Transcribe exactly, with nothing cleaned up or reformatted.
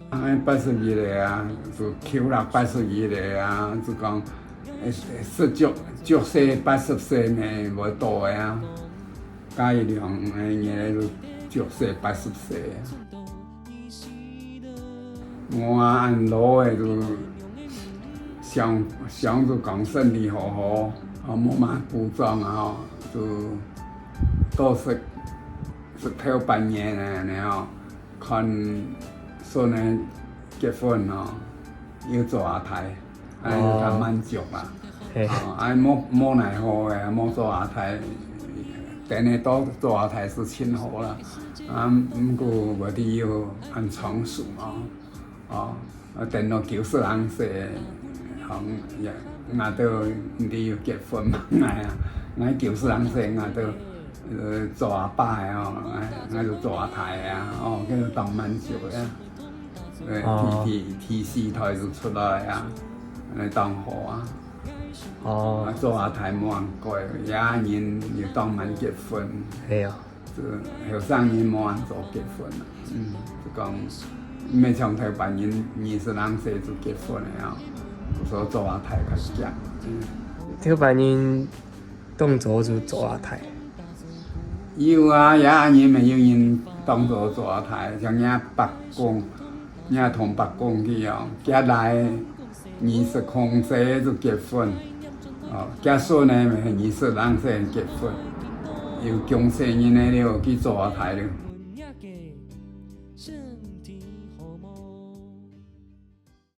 哎，八十一个啊，就求啦，八十一个啊，就講，欸，十足，足歲八十歲呢，無多个啊，加一兩个月就足歲八十歲。我啊，恁老个就想，想就講身體好好，啊，無麼个病痛啊，就到十，十頭半年呢，恁呢哦。 看孫仔結婚哦，有做阿太，啊，有較滿足啦。嘿。啊，啊，無，無奈何个，無做阿太，等下到做阿太係盡好啦。啊，毋過無得有恁長壽哦，哦，啊，等到九十零歲，好像也，𠊎都毋知有結婚無，𠊎啊，𠊎九十零歲，𠊎都 呃，做阿爸个哦，哎，𠊎就做阿太个啊，哦，該就當滿足个啊。呃，哦。第，第，第四胎就出來啊，哎，當好啊。哦。啊，做阿太無恁該，也人又當慢結婚。係啊。就後生人無恁早結婚啊，嗯，就講，毋係像頭擺人二十零歲就結婚个啊，所以做阿太較遽，嗯。頭擺人 當早就做阿太。有啊，也恁樣乜有人當早做阿太，像若伯公，若同伯公去哦，厥倈二十空歲就結婚，哦，厥孫仔乜係二十零歲結婚，有降細人仔了，去做阿太了。